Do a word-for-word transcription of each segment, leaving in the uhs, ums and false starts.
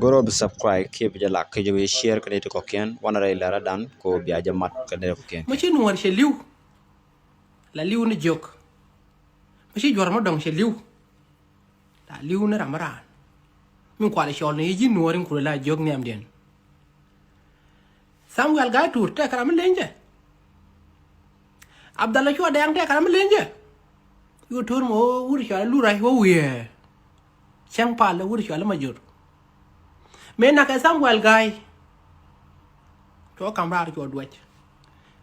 Go̱rä bi subscribe kiɛ bi jɛ like kiɛ jɛ bi share kɛ nɛy ti kɔ̱kiɛn, wanɛ rɛy lɛr adan kɛ ɣöö bia jɛ mat kɛ nɛy ti kɔ̱kiɛn. Mi ci nuɔ̱ɔ̱r cɛ li̱w, la li̱w ni jiök. Mi ci juɔ̱r mi dɔ̱ŋ cɛ li̱w, la li̱w ni ram mi raan. Min kual cɔl ni ji̱ nuɔ̱ɔ̱r in kulɛ la jiök nhiamdiɛn. Samuel Gai Tuur tɛk ram mi leny jɛ. Abdalla Cuɔ Dɛŋ tɛk ram mi leny jɛ. Yu tuur mi wä wur cɔal Luray wä wiee. Cäŋ pal wur cɔal Majur. Mëë nakɛ Samuel Gai, cuɔ kam raar cuɔ duäc.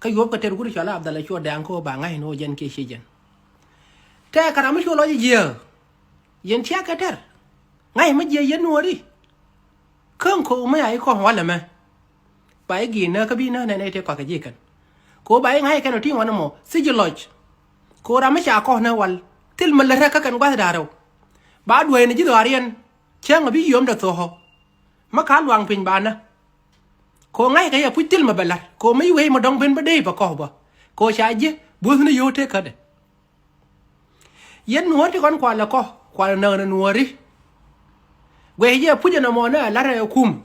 Kä yuɔp kɛ tɛr wur cɔal Abdalla Cuɔ Dɛŋ kä ba ŋa̱c ni wä jɛn kiɛ ci jɛn. Tɛk ram mi cuɔ lɔc jiɛ. Yɛn ciɛ kɛ tɛr. Ŋa̱c mi jiɛ yɛn nuɔri. Kä ŋ ko̱o̱k mi a i̱ kɔn walɛ mɛ. Ba i̱ gi̱i̱n nä kä bi nä nɛn ɛ tëë kɔakɛ ji̱ kɛn. Ko̱o̱k ba i̱ ŋa̱c kɛn ɔ ti ŋuan ɛmɔ thi̱c ji̱ lɔc. Ko̱o̱k ram mi ca kɔn nä wal thil mi lät rɛ kä kɛn gua̱th da̱a̱r rɛw. Ba duäc ni ji̱ dhɔaar yɛn. Cäŋ a bi yio̱o̱m dɛ tho̱o̱k ɔ. Mi ka luaŋ piny ba nä. Ko̱o̱k ŋa̱c kɛ yɛ puc thil mi bɛ la̱t ko̱o̱k mi wee mi dɔ̱ŋ ben bä dee bä kɔ̱k bä. Ko̱o̱k ca ji̱ buɔ̱thni yio̱o̱k tëë kädɛ. Yɛn nuɔ̱ɔ̱ri ti kɔn kualɛ kɔ kualɛ näk ni nuɔ̱ɔ̱ri. Guɛc jɛ puc ɛn ɛmɔ ni ɛ la̱t ɛ kum.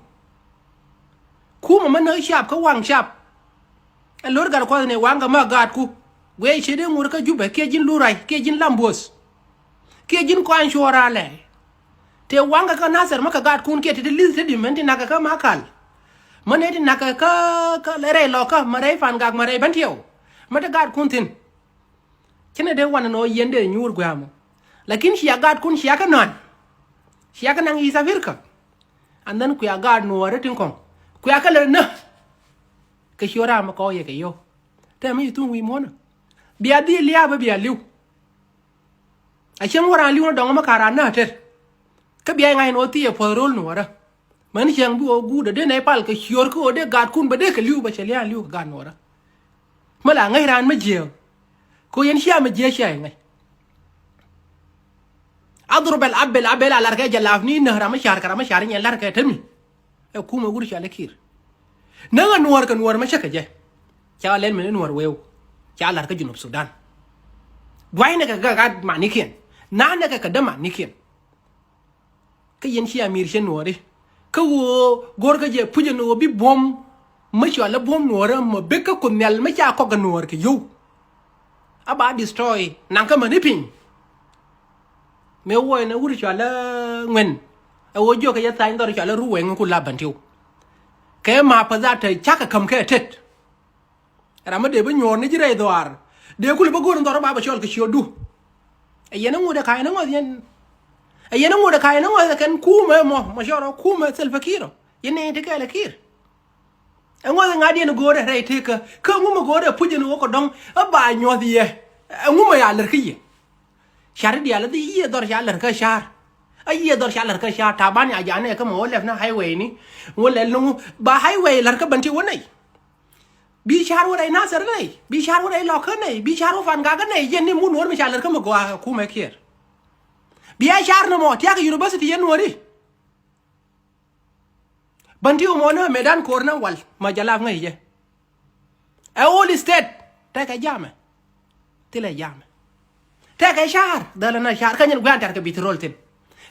Kum ɛmɛ näk cap kä waŋ cap. Ɛ lo̱r gat kuɔth ni waŋ kɛ mä gaatku. Guɛc cɛ dee ŋur kä Jubɛ kiɛ ji̱n Luray kiɛ ji̱n Lambuɔth. Kiɛ ji̱n kɔany cuɔɔr alɛ. Tëë waŋ kɛ kä Nathɛr mä kɛ gaatkun kiɛ ti ti li̱th ti di̱m mɛn ti nakä kä Makal. Mä nɛ ti nakä kä kä rɛy Lɔkä mä rɛy Pangak mä rɛy Bɛntiɛw. Mä ti gaatkun thi̱n. Cä nɛ dee wanɛ nɔ yɛn dee nyuur guia̱a̱mɔ. Lakin cia gaatkun cia kä nɔan. Cia kä naŋ East Africa. And then kuia gaat nuɔɔri tin kɔŋ kuia kä lɛ nä. Kɛ ciö ram kɔ yɛ kɛ yio̱w. Tɛ mi ci thuŋ wi̱i̱ muɔ̱nä. Bia dhil lia̱a̱ bä bia li̱w. A cieŋ wä raan li̱w ni dɔŋ mi ka̱n raan nä tɛr. Kä bia ŋa̱c ni wä thiec ɛ puɔth ro̱l nuɔɔrä. Mäni cieŋ bi wä guut ɛ dee nɛy pal kɛ ciöör kä wä dee gaatkun bä dee kɛ li̱w bä cɛ lia̱a̱ li̱w kɛ gaat nuɔɔrä. Mi la ŋäc raan mi jiääk. Kɛ wä yɛn cia mi jiääk cia yɛ ŋäc. Adhur bɛl abel abel a lar kɛ jɛ lap ni näk ram mi ca̱r kɛ ram mi ca̱r nyɛ lar kɛ temi. Ɛ kumɛ wur cɔal i̱ Kiir. Näk ɛ nuɔɔr kɛ nuɔɔr mi cä kɛ jɛ. Ca lɛl mɛn i̱ nuɔɔr weu. Ca lar kä Junub Sudan. Dua̱cnɛ kɛ kɛ gat manikiɛn. Na̱a̱nɛ kɛ kɛ dämanikiɛn. Kä yɛn ci amiir cɛ nuɔɔri. Kä ɣöö go̱rkä jɛ pucä ni ɣöö bi buɔ̱m. Mi cɔal i̱ buɔ̱m nuɔɔrä mɔ bek kä Kuoth Nhial mi ca kɔk kɛ nuɔɔr kɛ yio̱w. A ba destroy naŋ kä mäni piny. Mëë wuɔcnɛ wur cɔal ɛ ŋuɛn. Ɛ ɣöö jiökɛ yɛ thany dhɔr cɔal ɛ Ruwɛŋ ku la Bɛntiu. Kɛ ma pa dha te cakɛ käm kɛ tet. Ram mi dee bi nyuɔɔr ni ji̱ rɛy dhɔaar. Dee kul bä go̱o̱r ni dhɔr ba bɛ cɔl kɛ ciötdu. Ɛ yɛn ɛ ŋot ɛ ka̱a̱c ni ŋɔth yɛn. Ɛ yɛn ɛ ŋot ɛ ka̱a̱c ni ŋɔth ɛ kɛn kumɛ mɔ mɔ cɔl rɔ kumɛ Salva Kiir ɔ. Yɛn nɛy ti kɛɛl ɛ Kiir. Ɛŋu ɛ ŋa̱diɛn go̱o̱rɛ rɛy tekä kä ɛŋu mɛ go̱o̱rɛ puc ɛn ɣöö kɛ dɔ̱ŋ ɛ ba nyuɔ̱th yɛ. Ɛŋu mɛ ya lär kä yɛ. Ca̱r i̱ diaal i̱ dhi yiëë dhɔr ca lär kä ca̱r. A yiëë dhɔr ca lär kä ca̱r Taban ya ja̱a̱nɛ kä mɛ wä lɛp ni highway ni. Wä lɛl ni ŋu ba highway lär kä Bɛntiu wä nɛy. Bi ca̱r wä rɛy Nathɛr nɛy bi ca̱r wä rɛy Lɔkä nɛy bi ca̱r wä Pangak nɛy yɛn ni mun wä mi ca lär kä mɛ gɔaa kumɛ Kiir. Bia ca̱r ni mɔ tiakä university yɛn wä ri. Bänti mɔ ni mɛ dan ko̱r ni wal ma jalap ŋäc jɛ. Ɛ all state tekɛ jamɛ. Thilɛ jamɛ. Tekɛ ca̱r dhälɛ na ca̱r kä nyin guian tɛr kɛ bitrol thin.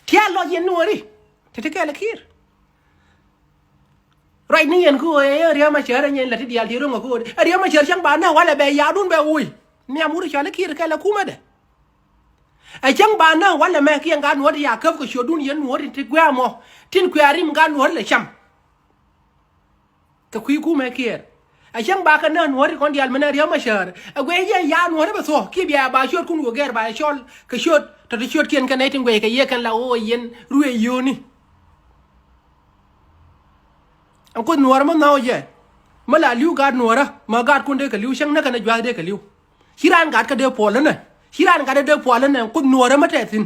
Tiaal lɔc yɛn ni wä ri. Ti ti kɛɛl Kiir. Ruac ni yɛn kä ɣöö ɛ Riek Machar ɛ nyɛn lät ti diaal ti ro̱ŋ ɛ kä ɣöö ɛ Riek Machar cäŋ ba nä walɛ bɛ yaadun bɛ woi. Nhiam wur cɔal i̱ Kiir kɛl ɛ kumɛdɛ. Ɛ cäŋ ba nä walɛ mɛ kiɛŋ gaat nuɔ̱ɔ̱r ti ya käp kɛ ciötdun yɛn nuɔ̱ɔ̱r ti guia̱a̱ mɔ tin kui̱ a rim gaat nuɔ̱ɔ̱r lɛ cam. Kɛ kui̱ kumɛ Kiir. Ɛ cäŋ ba kɛ nä nuɔ̱ɔ̱r ti kɔn diaal mi nä Riek Machar ɛ guiɛ yɛn ya nuɔ̱ɔ̱r bɛ thuɔ̱k kiɛ bia ba ciötkun wä gɛr ba yɛ cɔl kɛ ciöt tɔ̱ ti ciötkiɛn kɛ nɛy tin guiɛ kɛ yɛ kɛn la ɣöö yɛn ruëë yio̱o̱ni. Ɛn kuoth nuɔɔrä mi nhɔw jɛ. Mi la li̱w gaat nuɔɔrä ma gaatkun dee kɛ li̱w cäŋ näkɛ ni jua̱th dee kɛ li̱w. Ci raan gat kä dee puɔl inɛ ci raan gat dee puɔl inɛ ɛn kuoth nuɔɔrä mi tɛth thi̱n.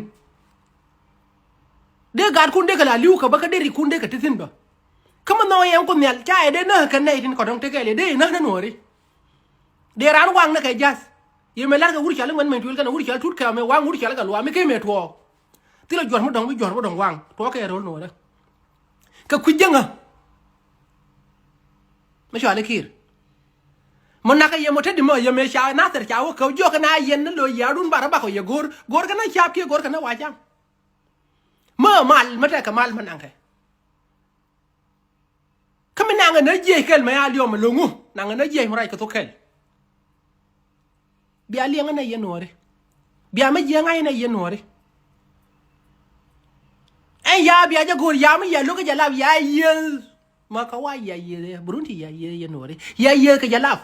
Dee gaatkun dee kɛ la li̱w kɛ bä kä dee ritkun dee kɛ ti thi̱n bä. Kä mi nhɔw yɛ ɛn kuoth nhial ca yɛ dee näk kɛ nɛy tin kɔ̱dɔ̱ŋ tekɛɛl yɛ dee yɛ näk ni nuɔɔri. Dee raan waŋ ni kɛ ja̱th. Yɛ mɛ la̱rkɛ wur cɔal iŋuɛn mɛn tuël kɛn wur cɔal tut kɛ mɛ waŋ wur cɔal kɛ luaam mi kee mɛ tuɔɔk. Thilɛ juɔ̱r mi dɔ̱ŋ mi juɔ̱r mi dɔ̱ŋ waŋ tuɔɔk kɛ ro̱l nuɔɔrä. Kɛ kui̱ jäŋä. Mi cɔal i̱ Kiir. Mi nakä yɛ mɔ te di mɔ yɛ mɛ ca Nathir ca wä käw jiɔk kɛn a yɛn ni lo̱c yɛ adun barä bakɔ yɛ go̱o̱r go̱o̱r kɛn a ca̱a̱p kiɛ go̱o̱r kɛn a wa̱c cam. Mi mal mi tɛkɛ mal mi naŋkɛ. Naŋ ɛ nä jiɛc kɛl mɛ ya liɔm ɛ lo̱ŋu. Naŋ ɛ nä jiɛc mi ruac kɛ thok kɛl. Bia liɛŋä nɛ yɛ nuɔ̱ɔ̱ri. Bia mi jiɛ ŋa̱c nɛ yɛ nuɔ̱ɔ̱ri. Ɛn ya bia jɛ go̱o̱r ya mi yɛ lo̱k kɛ jɛ lap ya yiëëth. Ma ka wa ya yiëëth yɛ Burundi ya yiëëth yɛ nuɔ̱ɔ̱ri ya yiëëth kɛ jɛ lap.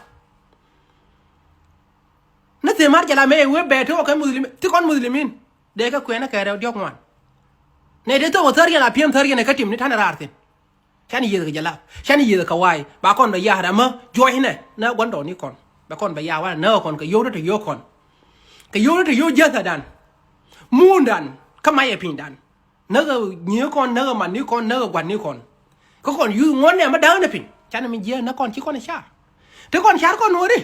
Ni thimar jɛ la mɛ wee bɛ ti wä kɛ muslimin, ti kɔn muslimin. Dee kɛ kuɛn kɛ rɛw diɔk ŋuan. Nɛ dee thok wä thäriɛn a piɛn thäriɛn ɛ kä tim ni ta̱n raar thin. Can yiëth kɛ jɛ lap, can yiëth kɛ wa̱a̱y ba kɔn bɛ ya̱a̱r amä juɔcnɛ nä gua̱ndɔɔŋni kɔn. Bɛ kɔn bɛ ya̱a̱r wanɛ nä kɔn kɛ yio̱w ni te yio̱w kɔn. Kɛ yio̱w ni te yio̱w jiäthädan. Muundan kä mayɛ pinydan. Näk ɛ nyiee kɔn, näk ɛ matni kɔn, näk ɛ gua̱tni kɔn. Kä kɔn yuth ŋuɔ̱tnɛ mi da̱a̱k ni piny. Canɛ mi jiääk näk kɔn ci kɔn ɛ car. Te kɔn car kɔn nuɔ̱ɔ̱ri.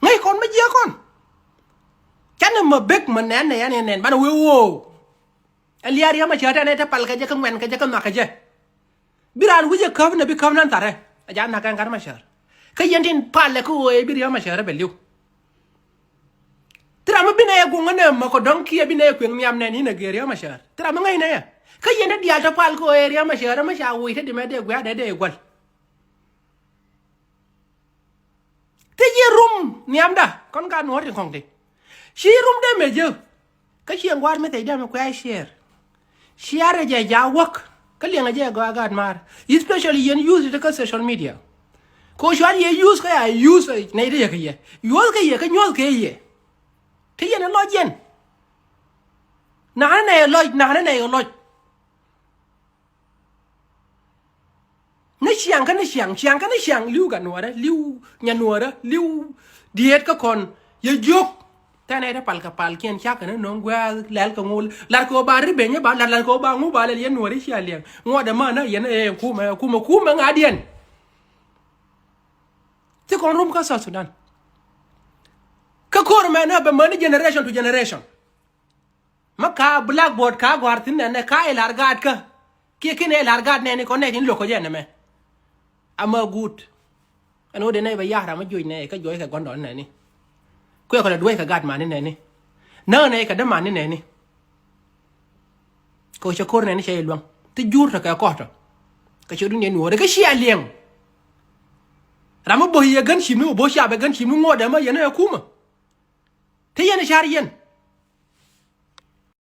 Ŋäc kɔn mi jiääk kɔn. Canɛ mi bek mi nɛn nɛ yɛn yɛn nɛn banɛ wee wo̱o̱. Ɛ lia̱a̱ Riek Machar tɛn ɛ te pal kɛ jɛ kä ŋuɛn kɛ jɛ kä nhɔak kɛ jɛ. Bi raan wi̱cɛ käp nɛ bi käp nan tharɛ. A jaat nak kɛn gat Machar. Kä yɛn tin palɛ kä ɣöö ɛ bi Riek Machar ɛ bɛ li̱w. Ti ram mi bi nɛ yɛ guŋä nɛ mɛ kɔ dɔ̱ŋ kiɛ bi nɛ yɛ kueŋ nhiam nɛn inɛ gee Riek Machar. Ti ram mi ŋäc nɛ yɛ. Kä yɛn te diaal te pal kä ɣöö ɛ Riek Machar ɛ Machar wi̱i̱ te di mɛ dee guia̱a̱ dee dee gua̱l. Ti ji̱ rum nhiamda kɔn gat nuɔ̱ɔ̱r tin kɔŋ ti. Ci rum dee mɛ jiök. Kä ci ɛn gua̱a̱r mi thɛc dee mɛ kuɛ share. Share jɛ ja wäk. Kä liɛŋɛ jɛ gɔaa gaat maar. Especially yɛn use ti kä social media. Kɛ cual yɛ use kä ya use nɛy ti yɛ kä yɛ. Use kä yɛ kä nyuɔth kɛ yɛ. Ti yɛn ɛ lɔc yɛn. Na̱a̱n nɛ ɛ lɔc, na̱a̱n nɛ ɛ lɔc. Ni ciaŋ kä ni ciaŋ, ciaŋ kä ni ciaŋ, li̱w gat nuɔ̱ɔ̱rä, li̱w nyan nuɔ̱ɔ̱rä, li̱w dieet kä kɔn. Yɛ jiök. Tɛn ɛ te pal kɛ pal kiɛn cakɛ ni no̱o̱ŋ guɛ̈ɛ̈th lɛl kɛ ŋul. Lat kɛ ɣöö ba ri beny ba lat, lat kɛ ɣöö ba ŋu ba lɛl yɛn nuɔ̱ɔ̱ri cia liɛŋ. Ŋuɔ̱t ɛmä nä yɛn ɛ kumɛ, kumɛ, kumɛ ŋa̱diɛn. Ti kɔn rum kä South Sudan. Kä ko̱r mɛ nä bɛ mäni generation to generation. Ma ka blackboard ka gɔ̱a̱r thi̱n nɛnɛ ka ilar gaat kä. Kiɛ ki̱n ilar gaat nɛni kɔn nɛy tin lo̱k kɔ jɛ nɛmɛ. Ama guut. Ɛn ɣöö dee nɛy bɛ ya̱a̱r ama juɔc nɛy kä juɔc kɛ gɔ̱ndɔn nɛni. Kuɛ kɔn ɛ duɔ̱c kɛ gaat mani nɛni. Näk nɛy kɛ dämani nɛni. Kɛ ɣöö cɛ ko̱r nɛni cɛ iluäŋ. Ti jur tɔ kɛ kɔ̱tɔ. Kɛ cɛ dun yɛ nuɔ̱ɔ̱ri kä cia liɛŋ. Ram mi bo̱o̱c yɛ gän cim ni wä bo̱o̱c ca bɛ gän cim ni ŋuɔ̱t ɛmä yɛn ɛ kumä. Te yɛn car yɛn.